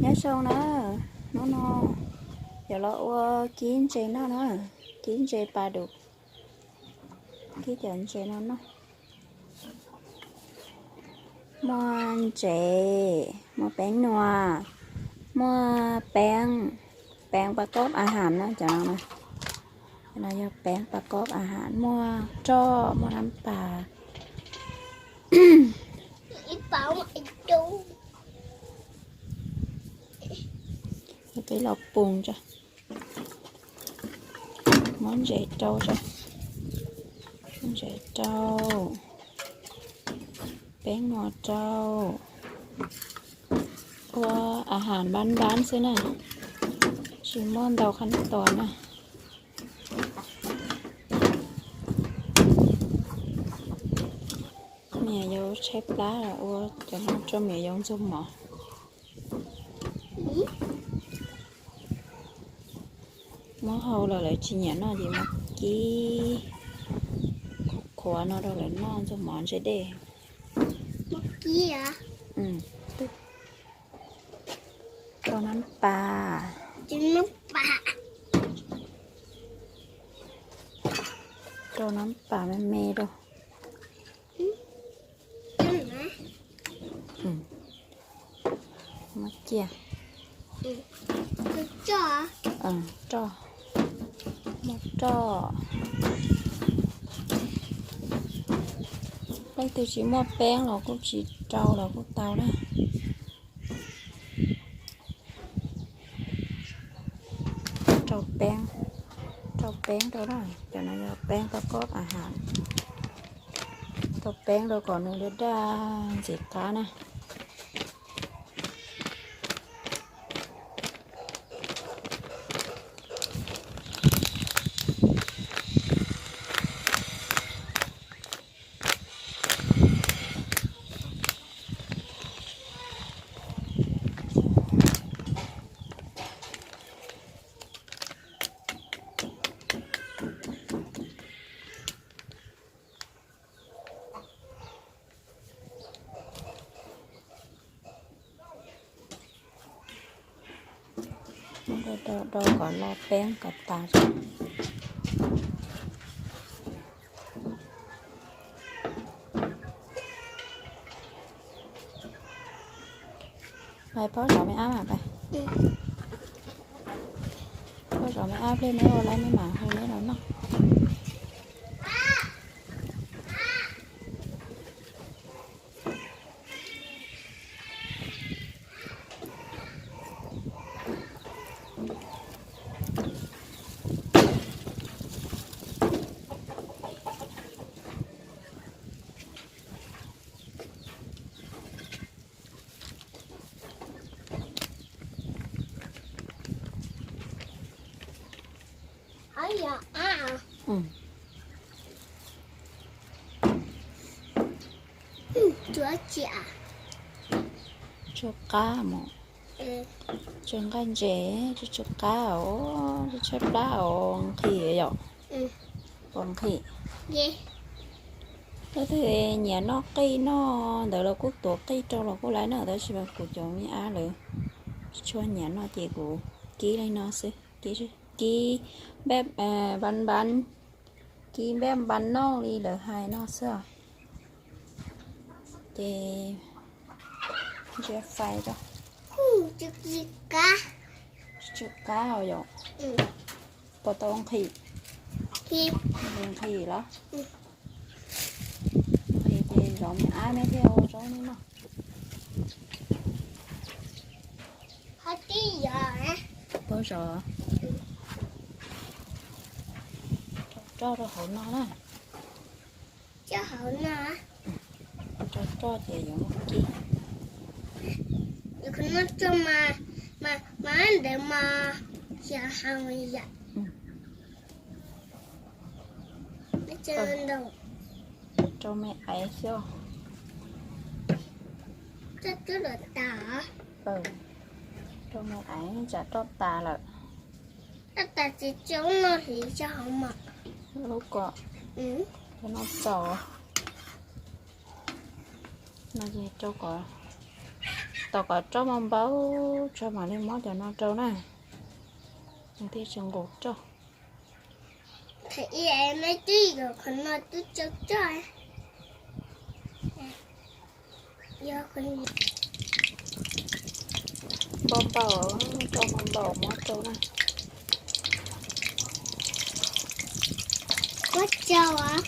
Nyob zoo na, hnub no yuav los ua kib ntses noj na, kib ntses pas dum, kib cov ntses no noj. Muaj ntses, muaj peeb nua, muaj peeb, peeb pas kob a has na cov no na. Cov no yog peeb pas kob a has, muaj roj, muaj nab pas. Peb los pus tso, muab ntses rau tso, muab ntses rau, peeb nua rau, ua a has npab npab xwb na, tsis muaj ntau khab tos na. Niam yau tshaib plab los ua cov no rau niam yau ntxuag mov. Muab hau los lawv tsis nyiam noj ces muab kib khuav no rau lawv noj ntxuag mov ntse dej. Rau nab pas, rau nab pas me me rau. Muab ciaj, roj, muab roj. Leej twg tsis muaj peeb los kuj tsis rau los kuj tau na. Rau peeb, rau peeb rau na, cov no yog peeb pas kob a has. Rau peeb rau kom nws daj daj ntxim qab na. Muab rau rau rau kom lo peeb kom tas. Pab zov me ab mas pab, pab zov me ab pliag neb ua laib neb mam hu neb los noj. Tsuas qab mus, tsuas nqaij ntses, tsuas qab os, tshaib plab os, nqhis yom, puas nqhis? Leej twg nyiam noj qij noj ntawd los kuj tuav qij rau los kuj laib na, tab sis mas kuv cov me ab lawv tsis tshua nyiam noj ces kuv kib li no xwb, kib npab npab, kib npab npab noj li lawv hais no xwb os. Ces ntsia fais rau, tsw qab os yom, puas tau nqhis? Nqhis los, nqhis ces zov me ab neb thiaj ua zaub neb noj. Puas zov? Rau roj rau hauv no na. Rau roj ces yuav muab kib. Mas ntawd mas xyov hau yam. Rau me aiv xwb. Rau me aiv tsam roj tas lawm. Roj tas ces tsis noj hliv tso hauv mas. Lub ko, no txaus. No ces rau kom tas. Tos kom roj npau npau tso mam li muab cov no rau na, nws thiaj tsis nqus roj. Thaum ib no twb yuav qhov no twb tsau roj. Npau npau, roj npau npau muab rau na. Muab rau os.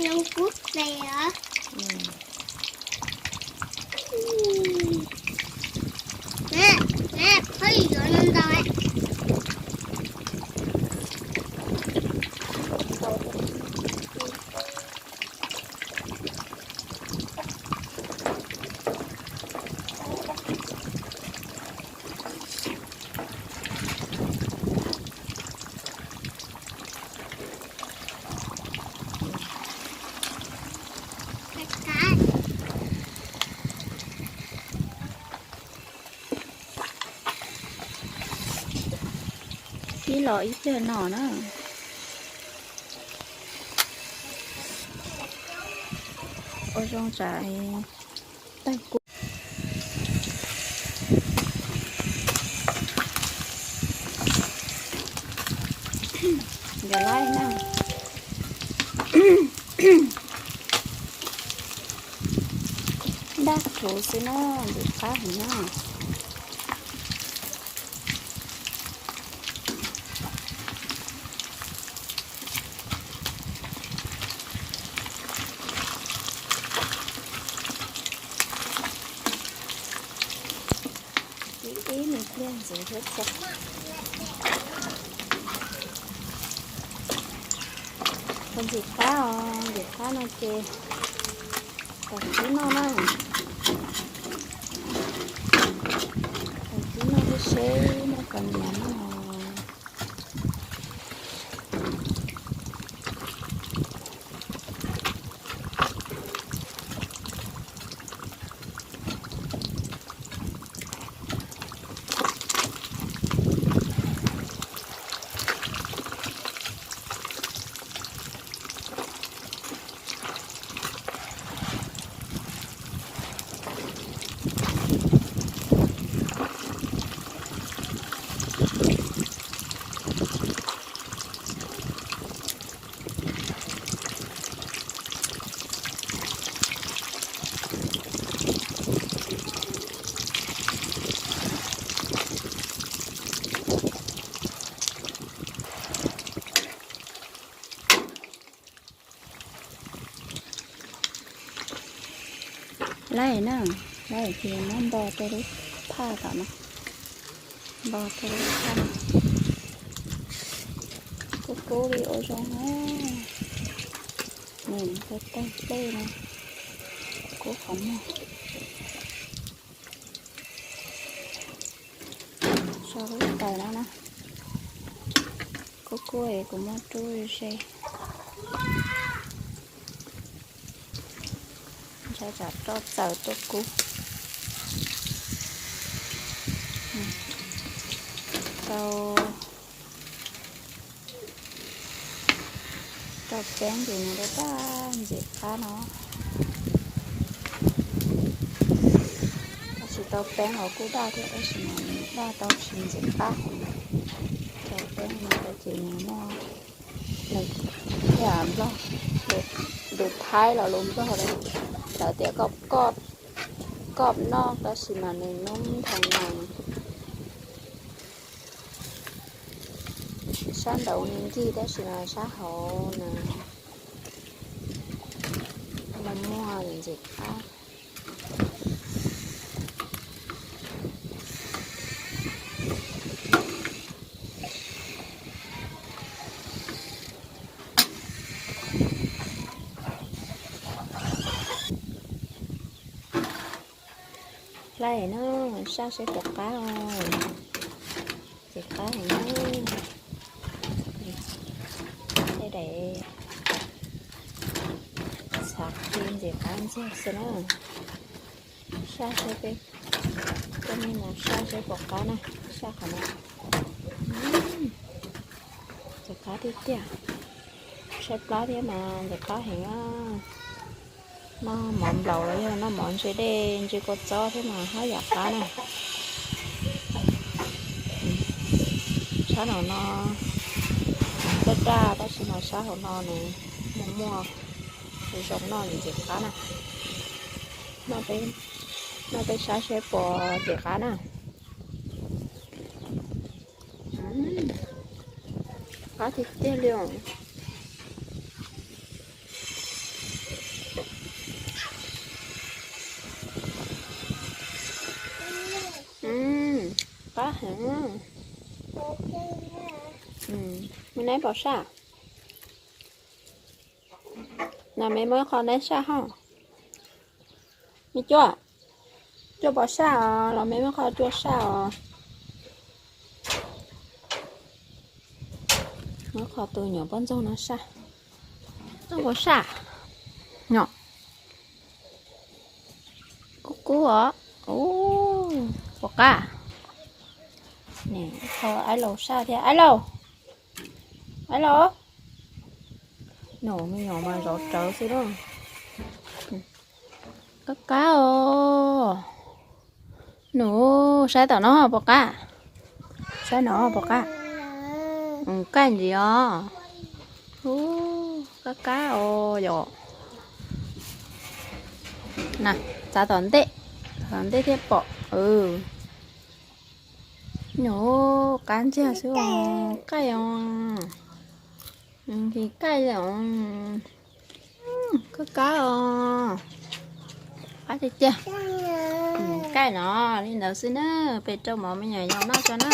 Zoo kub tes os. Phob yuav no ntau. Ib los ib pliag no na. Ua zoo tsam tawg kub. Nkawd laij na. Daj rhuv xwb na, ntxim qab heev na. Ib ib me pliag ntxiv thiab tso. Ua ntxim qab os, ntxim qab no ces tawm kub noj na. Tawm kub noj thiab seb noj qhov niam no. Laij na, laij ces muab npo rau lub phaj tom no, npo rau lub phaj no. Kub kub li ua zoo na, nws tawg tawg plej no, kub qhov muag. So lub taws no na, kub kub es kuv muab rub ze. Ntshai tsam roj txaws tuaj kub. Rau, rau peeb ces nws daj daj ntxim qab no. Tsis tau peeb los kuj daj thiab tab sis mas nws daj tau tsis ntxim qab. Rau peeb no ces nws muaj, nws yam nplog, lus Thaib los lus nplog lawv tias koj, koj noj tab sis mas nws nub nthoo no. Sab nraud nws ncig tab sis mas sab hauv na, muag muag ntxim qab. Laij na, saj seb puas qab os. Ntxim qab heev na. Tej daim txhav qhi ntxim qab ntxiag xwb na. Saj seb peb Coj nej mus saib seb puas qab na, saib qhov no. Ntxim qab tiag tiag. Saib plab thiab mas ntxim qab heev. Noj mov nplaum los yog noj mov ntse dej ntse kua txob thiab mas haj yam qab na. Sab nraum no daj daj tab sis mas sab hauv no nws muaj muaj zoo noj ntxim qab na. Noj peb saib seb puas ntxim qab na. Qab tiag tiag li os. Qab heev. Me neb pom saj? No me muab qho neb saj hos. Me cuaj, cuaj pom saj os, los me muab qho cuaj saj os. Muab qho tus nyuam poj ntxoog no saj. Cuaj pom saj. Nyom. Kub kub os. Ub, puas qab? Qho aib laus saj thiab, aib laus. Aib laus. Nws me nyuam mas zov rawv xwb lauj. Qab qab os. Nws, saib tom no puas qab? Saib no puas qab? Qaij ntsis os. Ub, qab qab os yom. Na, txav tom ntej, tom ntej thiaj pom. Nws, qab ntsiag xwb os, qaij os. Nqhis qaij os. Qab qab os. Qab tiag tiag. Qaij no, li ntawd xwb na, peb rau mov me nyuam yaus noj tso na.